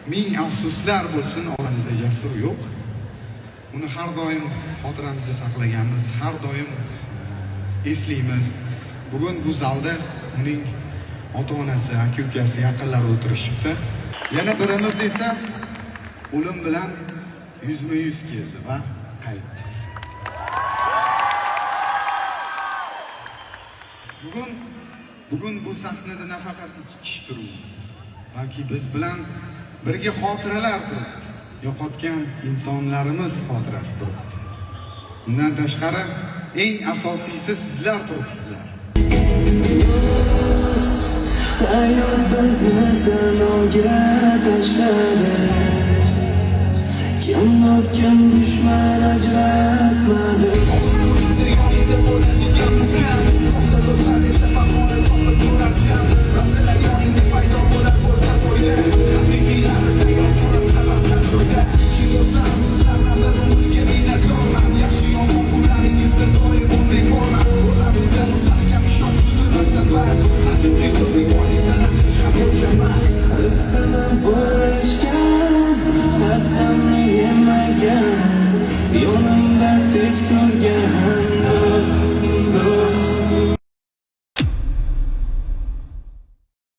Ming afsuslar bo'lsin, oramizda Jasur yo'q. Uni har doim xotiramizda saqlaganmiz, har doim eslaymiz. Bugun bu zalda uning ota-onasi, aka-ukasi, yaqinlari o'tirishibdi. Yana birimiz esa o'lim bilan yuzma-yuz keldi va qaytdi. Bugun bu sahnada nafaqat ikki kishi turibmiz, balki biz bilan birga xotiralar turibdi. Yo'qotgan insonlarimiz xotirasi turibdi. Bundan tashqari, eng asosiysi sizlar turibsizlar. Hayot bizni sinovga tashladi. Kim do'st, kim dushman ajratmadi. Rizqini bo'lishgan, haqqimni yemagan, yo'limda tik turgan.